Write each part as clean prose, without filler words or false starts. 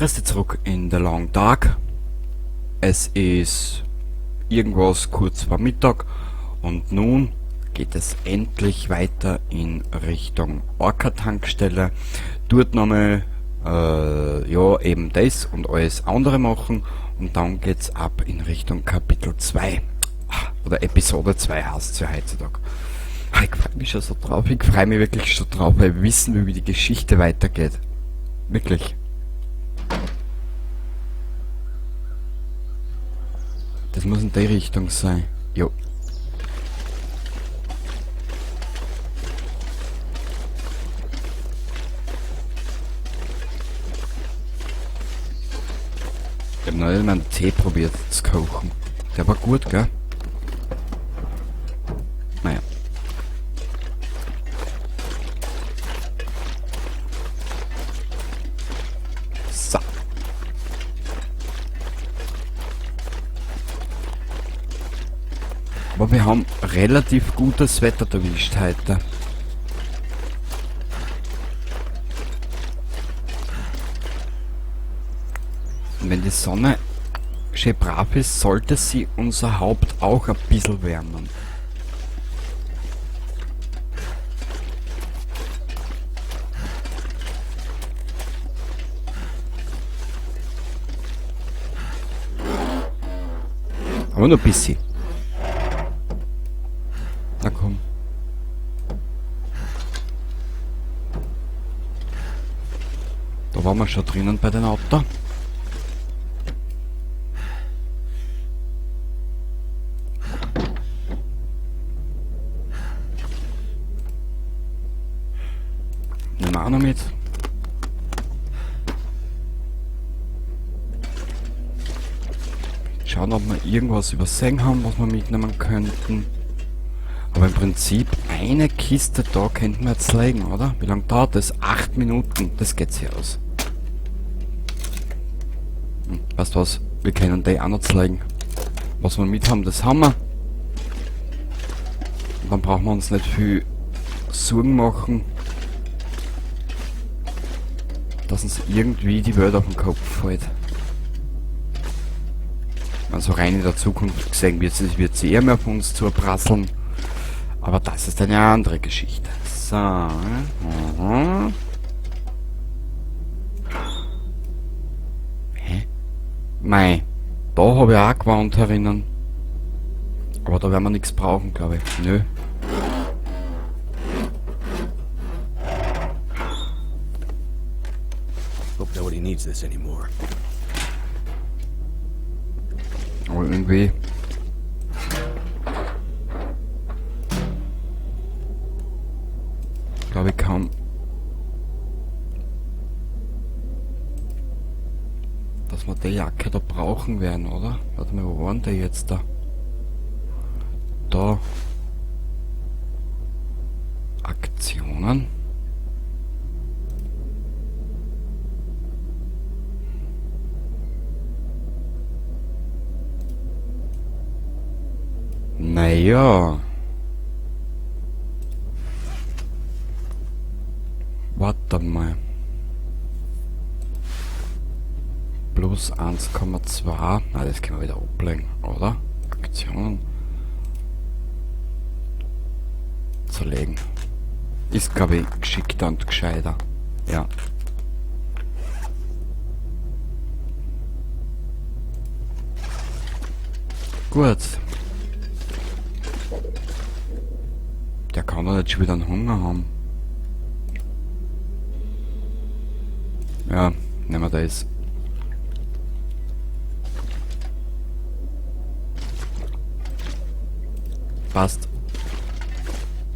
Grüß dich zurück in The Long Dark. Es ist irgendwas kurz vor Mittag und nun geht es endlich weiter in Richtung Orca-Tankstelle. Dort nochmal ja, eben das und alles andere machen und dann geht's ab in Richtung Kapitel 2. Oder Episode 2 heißt's ja heutzutage. Ich freu mich schon so drauf, ich freu mich wirklich schon drauf, weil wir wissen, wie die Geschichte weitergeht. Wirklich. Das muss in die Richtung sein. Jo. Ich hab noch nicht mal einen Tee probiert zu kochen. Der war gut, gell? Naja. So. Aber wir haben relativ gutes Wetter erwischt heute. Und wenn die Sonne schön brav ist, sollte sie unser Haupt auch ein bisschen wärmen. Aber nur ein bisschen. Na komm. Da waren wir schon drinnen bei den Auto. Nehmen wir auch noch mit. Schauen, ob wir irgendwas übersehen haben, was wir mitnehmen könnten. Aber im Prinzip eine Kiste da könnten wir jetzt legen, oder? Wie lange dauert das? 8 Minuten. Das geht sich aus. Weißt du was? Wir können die auch noch legen. Was wir mit haben, das haben wir. Und dann brauchen wir uns nicht viel Sorgen machen, dass uns irgendwie die Welt auf den Kopf fällt. Also rein in der Zukunft gesehen wird sie eher mehr auf uns zuprasseln. Aber das ist eine andere Geschichte. So. Hä? Mei, da hab ich auch gewarnt herinnen. Aber da werden wir nix brauchen, glaub ich. Nö. Hope nobody needs this anymore. Aber irgendwie. Glaube ich kaum, dass wir die Jacke da brauchen werden, oder? Warte mal, wo waren die jetzt da? Da. Aktionen. Naja. Warte mal. Plus 1,2. Na, das können wir wieder ablegen, oder? Aktionen. Zerlegen. Ist, glaub ich, geschickter und gescheiter. Ja. Gut. Der kann doch nicht schon wieder einen Hunger haben. Ja, nehmen wir das. Passt.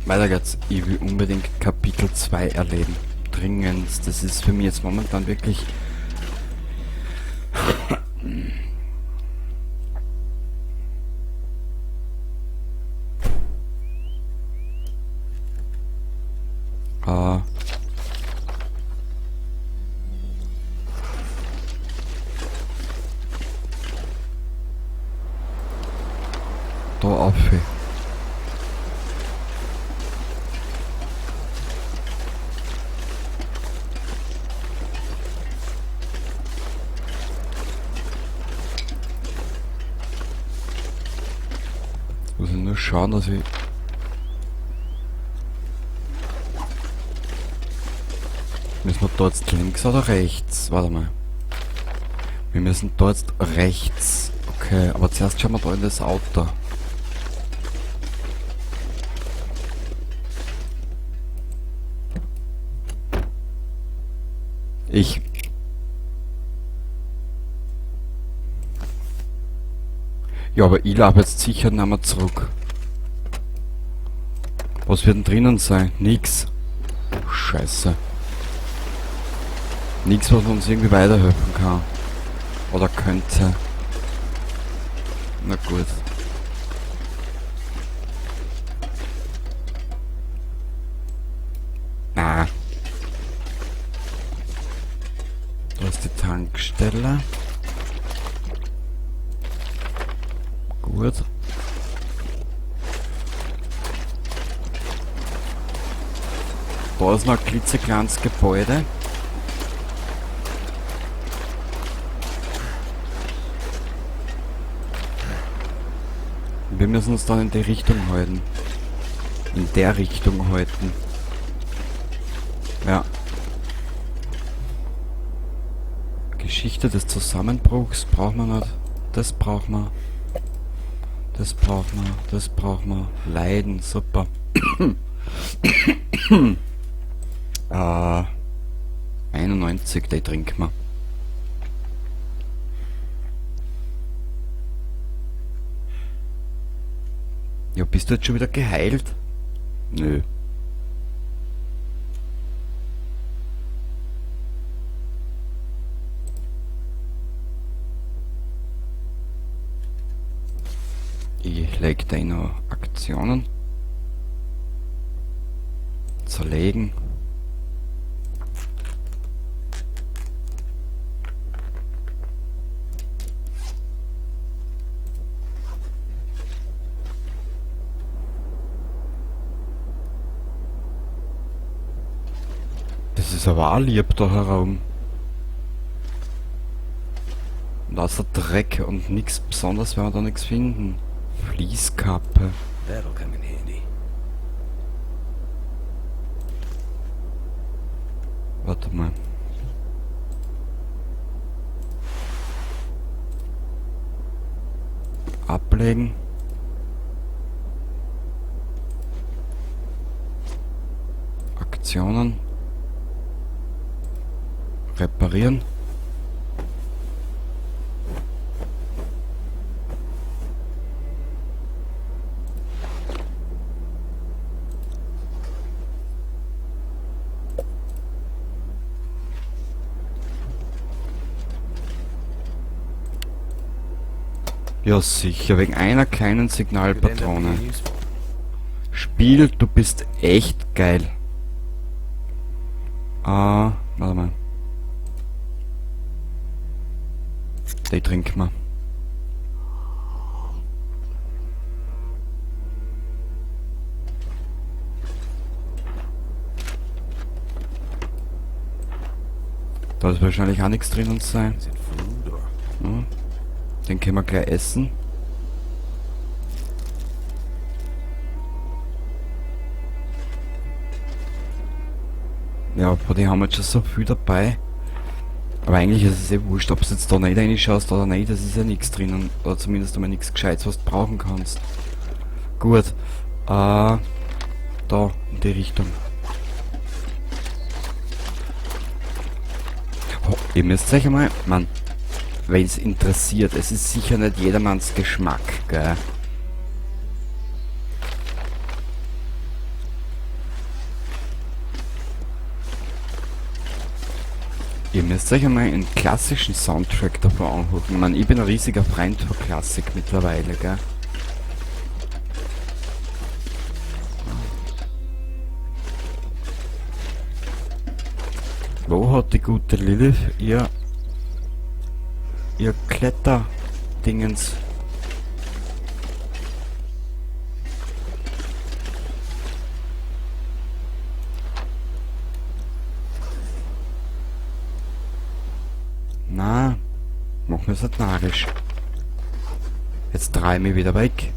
Weiter geht's. Ich will unbedingt Kapitel 2 erleben. Dringend. Das ist für mich jetzt momentan wirklich... Da auf. Nur schauen, dass ich... Müssen wir da jetzt links oder rechts? Warte mal. Wir müssen da jetzt rechts. Okay, aber zuerst schauen wir da in das Auto. Ich... Ja, aber ich laufe jetzt sicher nicht mehr zurück. Was wird denn drinnen sein? Nix. Scheiße. Nix, was uns irgendwie weiterhelfen kann. Oder könnte. Na gut. Na. Da ist die Tankstelle. Gut. Da ist noch ein klitzekleines Gebäude. Wir müssen uns dann in die Richtung halten. In der Richtung halten. Ja. Geschichte des Zusammenbruchs braucht man nicht. Das braucht man. Das braucht man. Das braucht man. Leiden, super. 91, die trinken wir. Ja, bist du jetzt schon wieder geheilt? Nö. Ich leg da noch Aktionen. Zerlegen. Das ist aber auch lieb da herum. Und außer Dreck und nix Besonderes werden wir da nix finden. Fließkappe. That'll come in handy. Warte mal. Ablegen. Aktionen. Reparieren. Ja sicher, wegen einer kleinen Signalpatrone. Spiel, du bist echt geil. Ah, warte mal. Die trinken wir. Da ist wahrscheinlich auch nichts drin sein. Ja. Den können wir gleich essen. Ja, aber die haben jetzt schon so viel dabei. Aber eigentlich ist es eh wurscht, ob du jetzt da nicht reinschaust oder nicht, das ist ja nichts drinnen. Oder zumindest einmal nichts Gescheites, was du brauchen kannst. Gut. Da, in die Richtung. Oh, ihr müsst euch einmal, Mann, wenn's interessiert, es ist sicher nicht jedermanns Geschmack, gell? Ihr müsst euch einmal einen klassischen Soundtrack davor anhören. Ich meine, ich bin ein riesiger Freund von Klassik mittlerweile, gell? Wo hat die gute Lilith ihr Kletterdingens? Na, mach mir's nicht narrisch. Jetzt dreh ich mich wieder weg.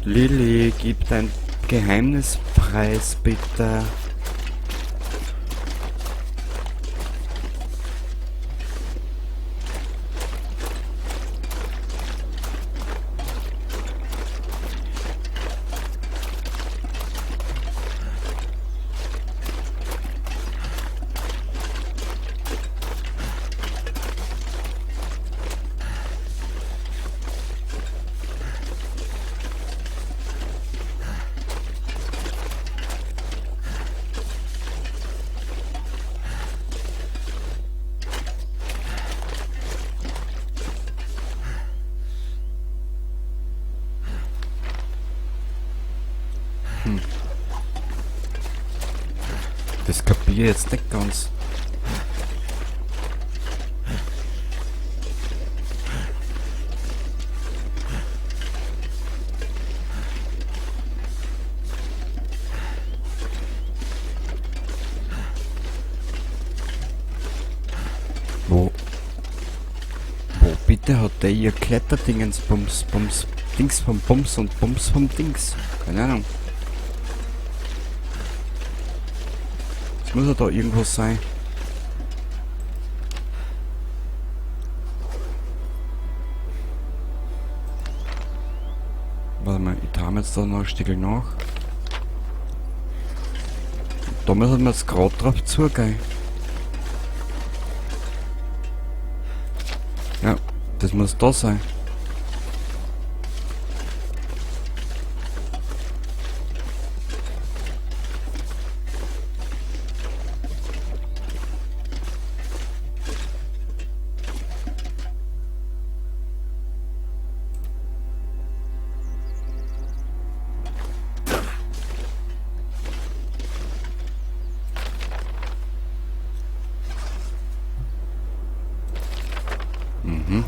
Lilly, gib dein Geheimnis preis, bitte. Das kapiere ich jetzt nicht ganz. Wo bitte hat der ihr Kletterdingens Bums Bums Dings vom Bums und Bums vom Dings? Keine Ahnung. Es muss ja da irgendwo sein. Warte mal, ich trame jetzt da noch ein Stück nach. Da müssen wir jetzt gerade drauf zugehen. Ja, das muss da sein. Mhm.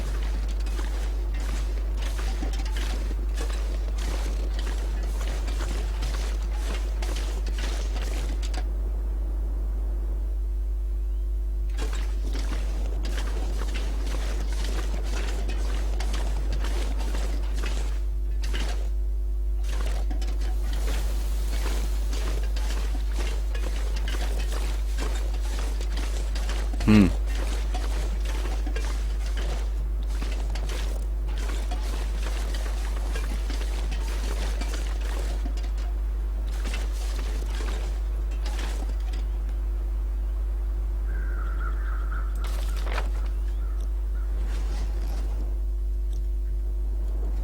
Hm.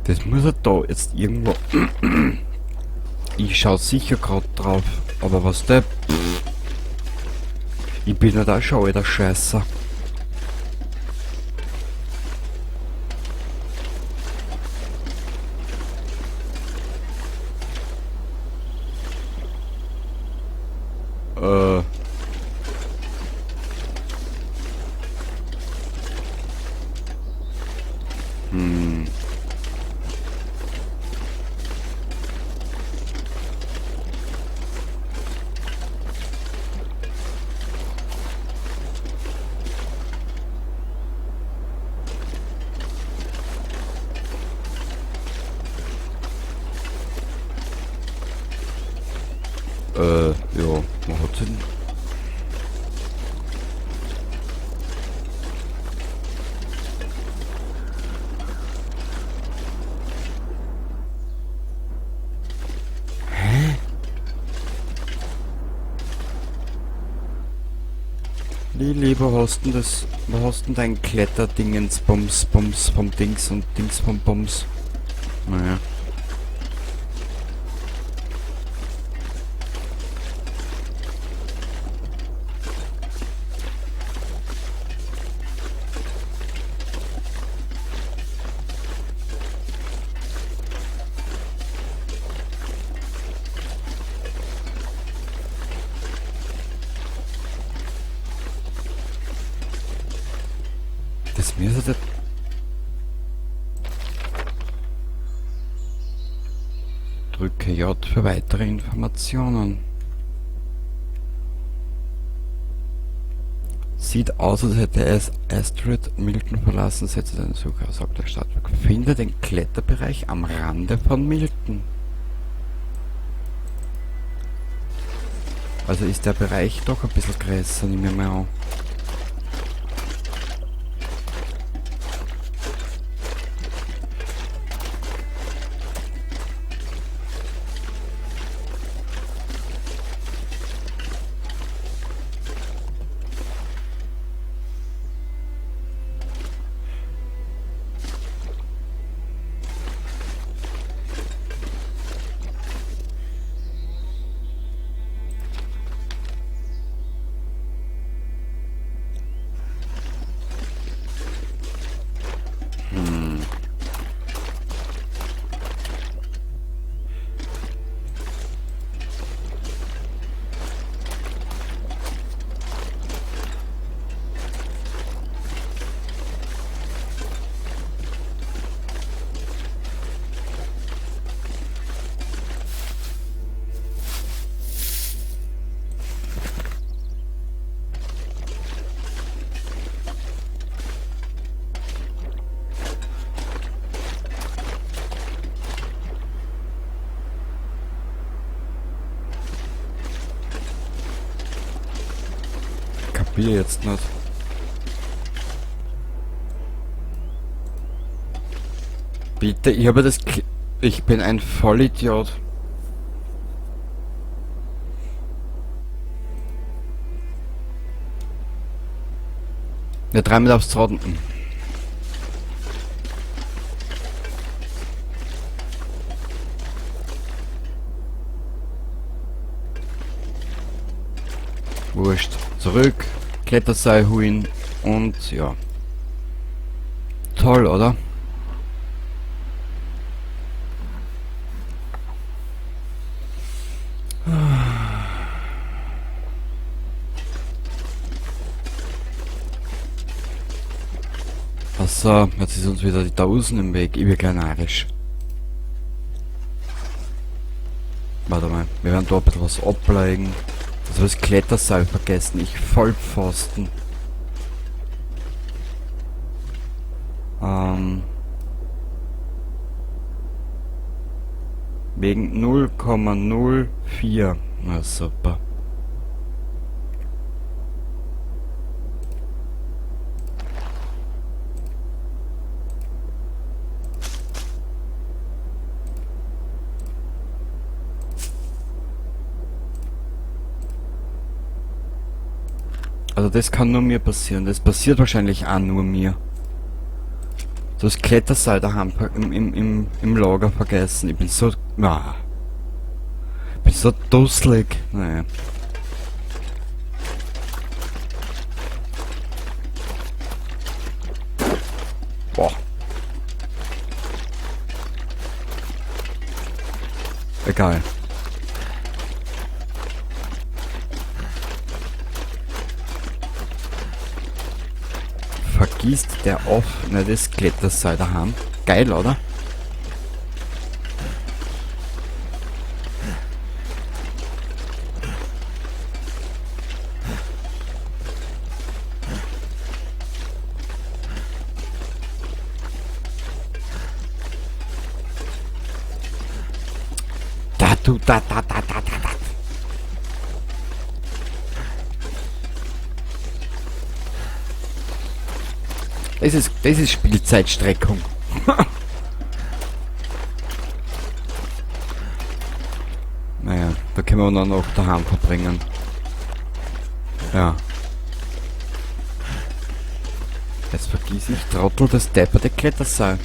Das muss er da jetzt irgendwo... Ich schau sicher grad drauf, aber was der... Ich bin ja da schon, alter Scheißer. Ja, wo hat sie denn? Hä? Lili, wo hast denn das? Wo hast denn dein Kletterdingens Bums Bums vom Dings und Dings vom Bums? Naja. Das müsste... Drücke J für weitere Informationen. Sieht aus, als hätte es Astrid Milton verlassen, setze seine Suche außerhalb der Stadt. Finde den Kletterbereich am Rande von Milton. Also ist der Bereich doch ein bisschen größer, nehme ich mal an. Kapier jetzt nicht. Bitte, ich habe das... Ich bin ein Vollidiot. Ja, dreimal aufs Roten. Wurscht. Zurück. Kletterseil holen und ja. Toll, oder? Achso, jetzt ist uns wieder die Tausend im Weg. Ich bin gleich narrisch. Warte mal, wir werden da ein bisschen was ablegen. Also das Kletterseil vergessen, ich Vollpfosten. Wegen 0,04. Na super. Also das kann nur mir passieren. Das passiert wahrscheinlich auch nur mir. So das Kletterseil daheim im Lager vergessen. Ich bin so... Ah, bin so dusselig. Naja. Boah. Egal. Vergisst der auf, ne, das Kletterseil daheim. Geil, oder? Da, du, da, da, da, da, da, da. Das ist Spielzeitstreckung. Naja, da können wir dann noch daheim verbringen. Ja. Jetzt vergiss ich, Trottel, das depperte Kletterseil.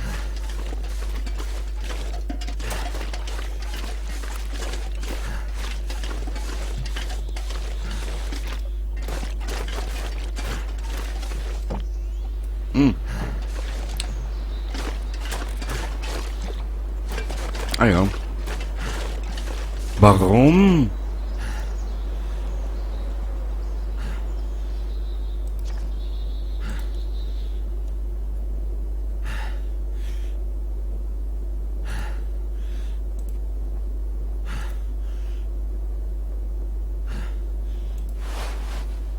Ah ja. Warum?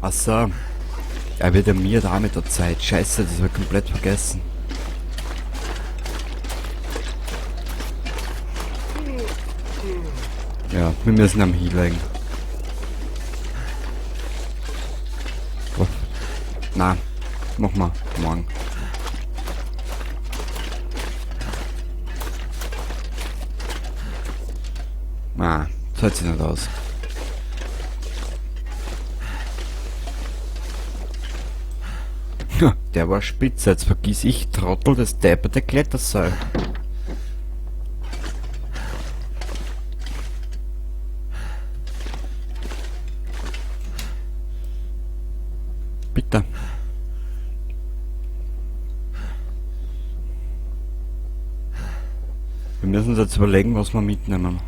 Ach so. Er wird ja mir da mit der Zeit. Scheiße, das hab ich komplett vergessen. Ja, wir müssen am hinlegen. Na, mach mal morgen. Na, zahlt sich nicht aus. Der war spitze, jetzt vergiss ich, Trottel, das depperte Kletterseil. Bitte. Wir müssen uns jetzt überlegen, was wir mitnehmen.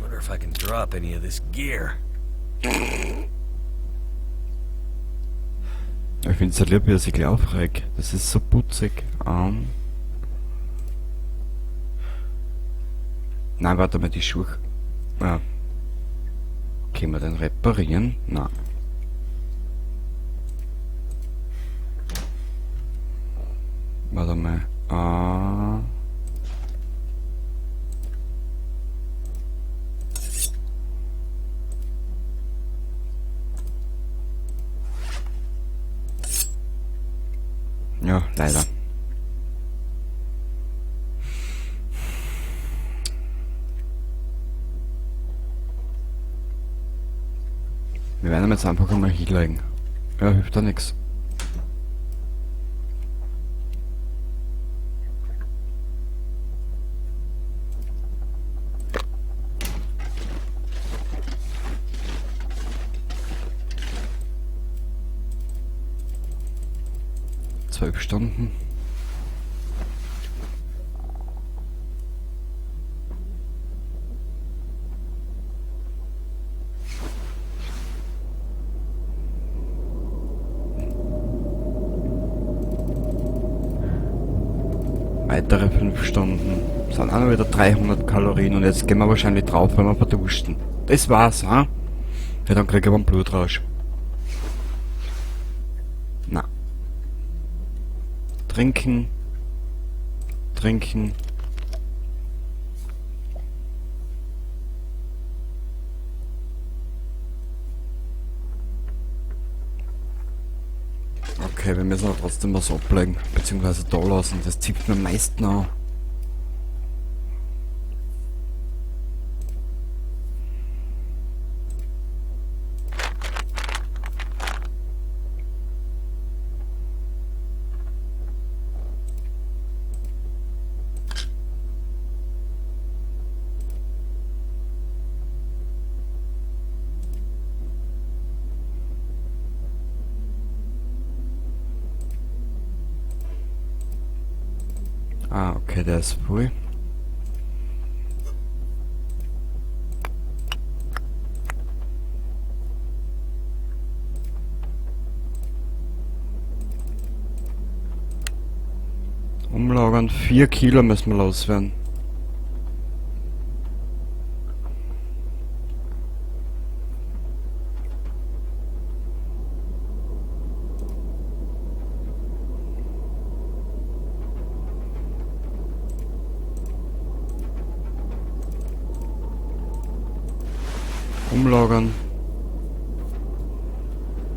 Wonder if I can drop any of this gear. Ich find's ja lieb, wie er sich gleich aufregt. Das ist so putzig. Nein, warte mal, die Schuhe. Ja. Können wir den reparieren? Nein. Warte mal. Ja, leider. Wir werden ihn jetzt einfach einmal hinlegen. Ja, hilft da nix. 12 Stunden. Weitere 5 Stunden. Sind auch noch wieder 300 Kalorien und jetzt gehen wir wahrscheinlich drauf, wenn wir verdursten. Das war's, ha? Ja, dann krieg ich aber einen Blutrausch. Na. Trinken. Trinken. Okay, wir müssen aber trotzdem was ablegen, beziehungsweise da lassen, das zieht mir am meisten an. Ah, okay, der ist voll. Umlagern, 4 Kilo müssen wir loswerden. Umlagern.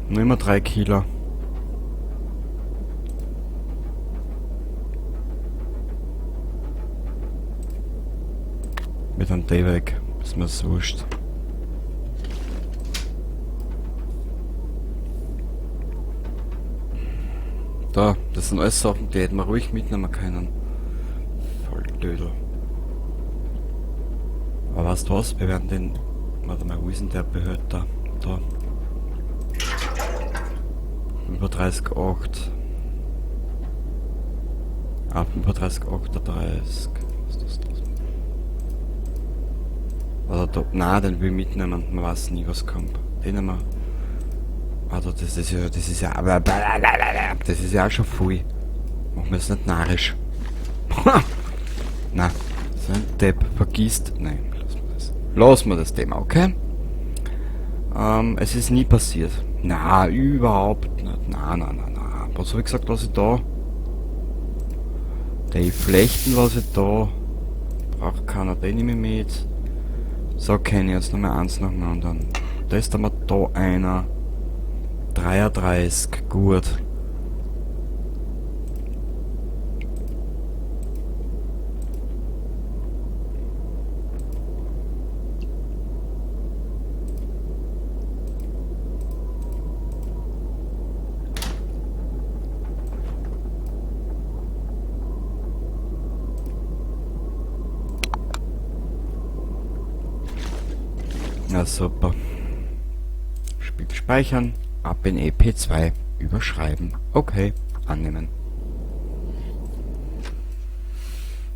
Nur immer 3 Kilo. Mit einem D weg. Ist mir so wurscht. Da, das sind alles Sachen, die hätten wir ruhig mitnehmen können. Voll Dödel. Aber weißt du was? Wir werden den... Warte mal, wo ist denn der Behälter? Da. 35,8. Ah, 35,38. Was ist das? Warte, da. Nein, den will ich mitnehmen. Man weiß nie, was kommt. Den nehmen wir. Warte, das ist ja, das ist ja, das ist ja auch schon viel. Machen wir es nicht narrisch. Na, so ein Depp vergisst. Nein, lass mal das. Lass mal das Thema, okay? Es ist nie passiert. Na, überhaupt nicht. Na, na, na, na. Was hab ich gesagt, lass ich da? Die Flechten lass ich da. Braucht keiner, den nehme ich mit. So, kenn ich jetzt nochmal eins nach dem anderen. Da ist einmal da einer. 33, gut. Na super. Spiel speichern, ab in EP2, überschreiben. Okay, annehmen.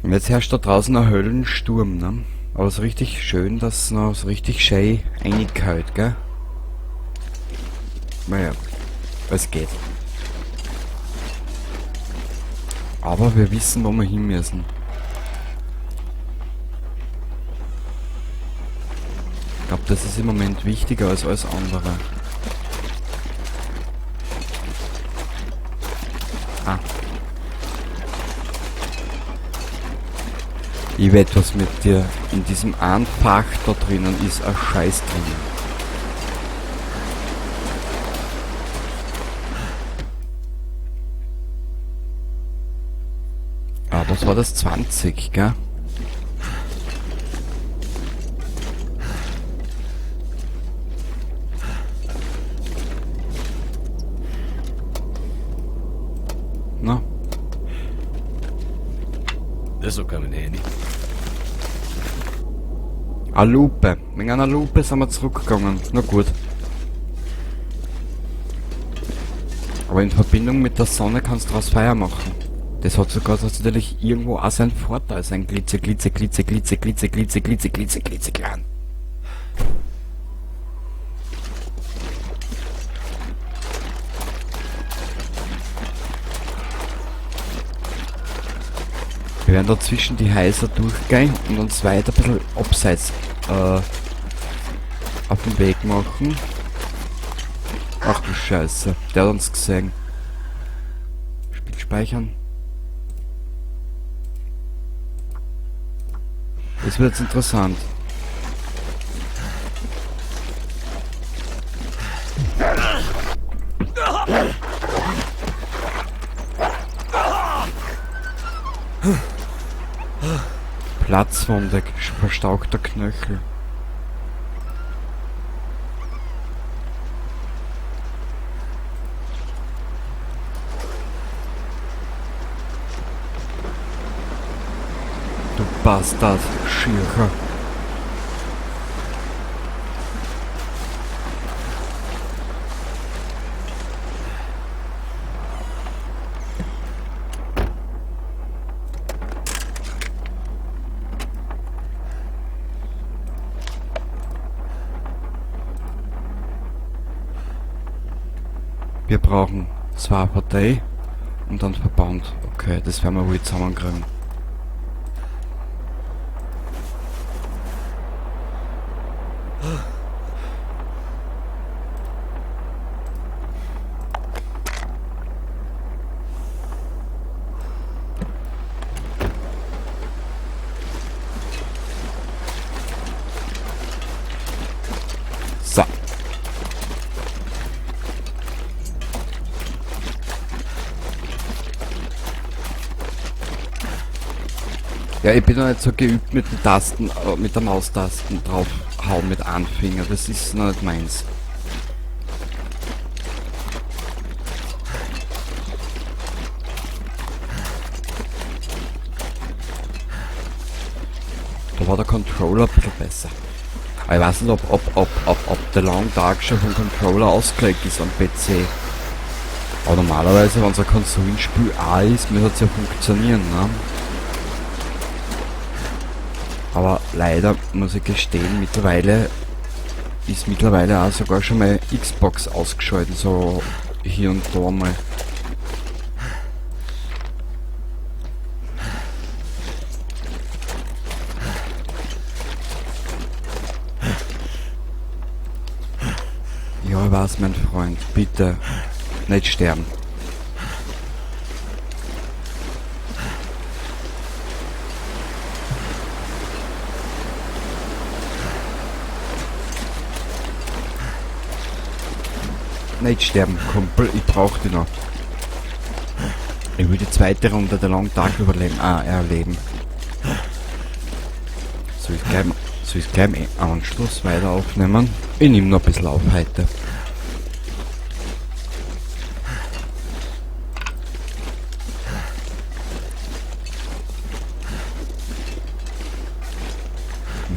Und jetzt herrscht da draußen ein Höllensturm, ne? Aber so richtig schön, dass noch so richtig schön reingehaut, gell? Naja, es geht. Aber wir wissen, wo wir hin müssen. Ich glaub, das ist im Moment wichtiger als alles andere. Ah. Ich wett was mit dir. In diesem einen Fach da drinnen ist ein Scheiß drinnen. Ah, was war das? 20, gell? Na? This'll come in handy. Eine Lupe. Wegen einer Lupe sind wir zurückgegangen. Na gut. Aber in Verbindung mit der Sonne kannst du daraus Feuer machen. Das hat sogar natürlich irgendwo auch seinen Vorteil. Sein Glitze, Glitze, Glitze, Glitze, Glitze, Glitze, Glitze, Glitze, Glitze, klein. Wir werden da zwischen die Häuser durchgehen und uns weiter ein bisschen abseits auf den Weg machen. Ach du Scheiße, der hat uns gesehen. Spiel speichern. Das wird jetzt interessant. Platzwunde, verstauchter Knöchel. Du Bastard, Schircher. Wir brauchen 2 Partei und dann Verband. Okay, das werden wir wohl zusammenkriegen. So. Ja, ich bin noch nicht so geübt mit den Tasten, mit der Maustasten draufhauen mit einem Finger. Das ist noch nicht meins. Da war der Controller ein bisschen besser. Aber ich weiß nicht, ob der Long Dark schon vom Controller ausgelegt ist am PC. Aber normalerweise, wenn es ein Konsolenspiel auch ist, müsste es ja funktionieren, ne? Aber leider muss ich gestehen, mittlerweile ist auch sogar schon mal Xbox ausgeschaltet, so hier und da mal. Ja, ich weiß, mein Freund, bitte nicht sterben. Nicht sterben, Kumpel, ich brauch dich noch. Ich will die zweite Runde der Long Dark überleben. Ah, erleben. Soll ich gleich im Anschluss weiter aufnehmen? Ich nehme noch ein bisschen auf heute.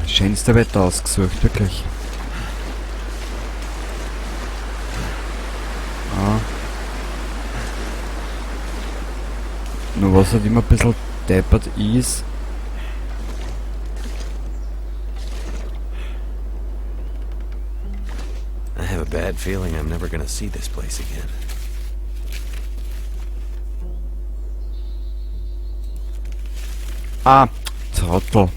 Schönste Wetter ausgesucht, wirklich. Ah. Nur was halt immer ein bisschen deppert ist. I have a bad feeling I'm never gonna see this place again. Ah, Trottel.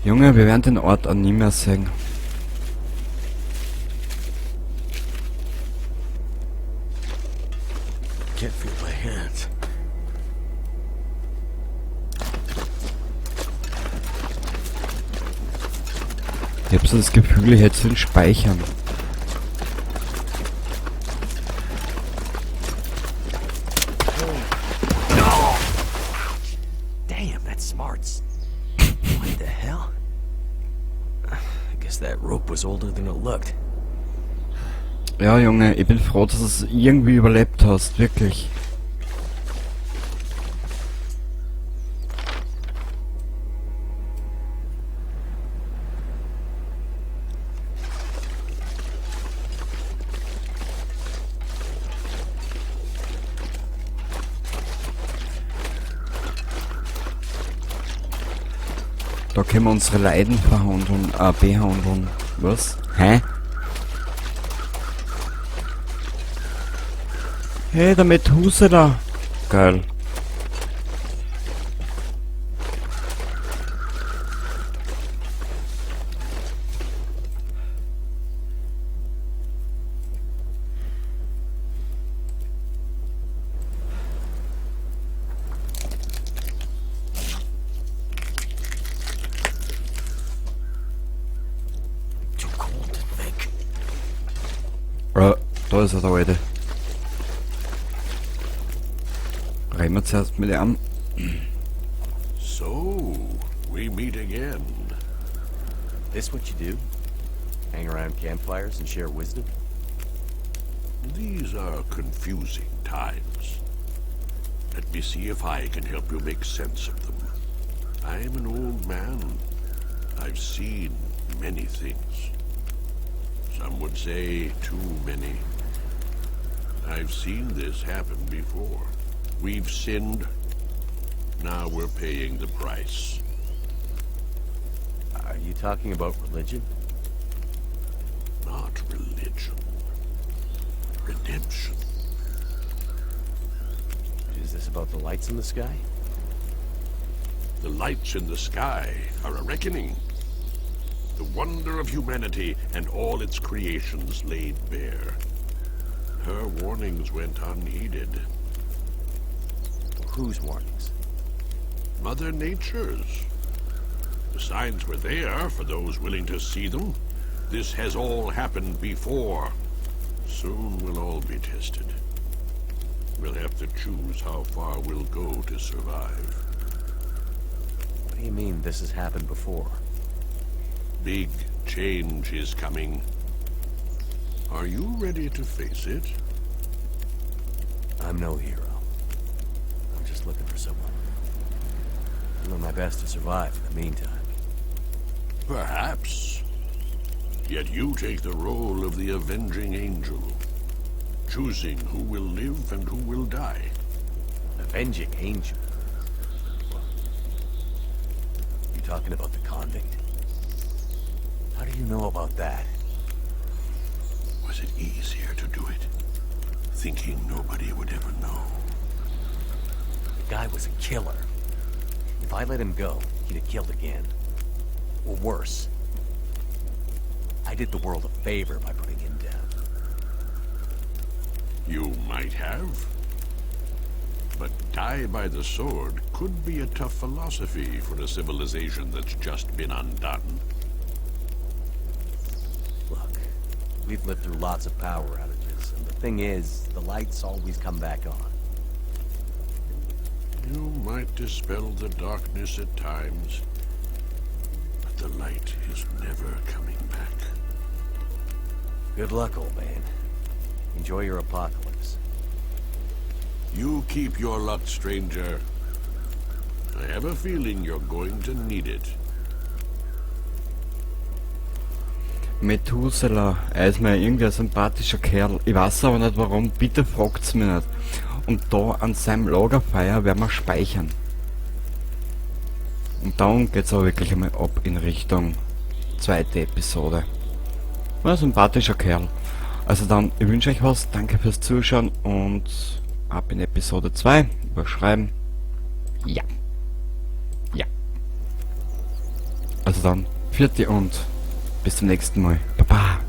Junge, wir werden den Ort auch nie mehr sehen. Can't feel my hands. Ich hab so das Gefühl, ich hätte es speichern. Damn, that smarts. What the hell? I guess that rope was older than it looked. Ja, Junge, ich bin froh, dass du es irgendwie überlebt hast, wirklich. Da können wir unsere Leiden verhandeln, behandeln. Was? Hä? Hey, der Methuselah. Geil. Too cold to think. Da ist er, der Alte. Reden wir zuerst mit ihm. So, we meet again. This what you do? Hang around campfires and share wisdom? These are confusing times. Let me see if I can help you make sense of them. I'm an old man. I've seen many things. Some would say too many. I've seen this happen before. We've sinned. Now we're paying the price. Are you talking about religion? Not religion. Redemption. Is this about the lights in the sky? The lights in the sky are a reckoning. The wonder of humanity and all its creations laid bare. Her warnings went unheeded. Whose warnings? Mother Nature's. The signs were there for those willing to see them. This has all happened before. Soon we'll all be tested. We'll have to choose how far we'll go to survive. What do you mean this has happened before? Big change is coming. Are you ready to face it? I'm no hero. I'm just looking for someone. Doing my best to survive in the meantime. Perhaps. Yet you take the role of the avenging angel, choosing who will live and who will die. Avenging angel? You talking about the convict? How do you know about that? Was it easier to do it, thinking nobody would ever know? The guy was a killer. If I let him go, he'd have killed again. Or worse. I did the world a favor by putting him down. You might have. But die by the sword could be a tough philosophy for a civilization that's just been undone. Look, We've lived through lots of power outages, and the thing is, the lights always come back on. You might dispel the darkness at times, but the light is never coming back. Good luck, old man. Enjoy your apocalypse. You keep your luck, stranger. I have a feeling you're going to need it. Methuselah, er ist mir irgendwie ein sympathischer Kerl. Ich weiß aber nicht warum, bitte fragt's mich nicht. Und da an seinem Lagerfeuer werden wir speichern. Und dann geht's aber wirklich einmal ab in Richtung zweite Episode. Ein sympathischer Kerl. Also dann, ich wünsche euch was, danke fürs Zuschauen und ab in Episode 2. Überschreiben. Ja. Ja. Also dann, pfiat di und bis zum nächsten Mal. Baba.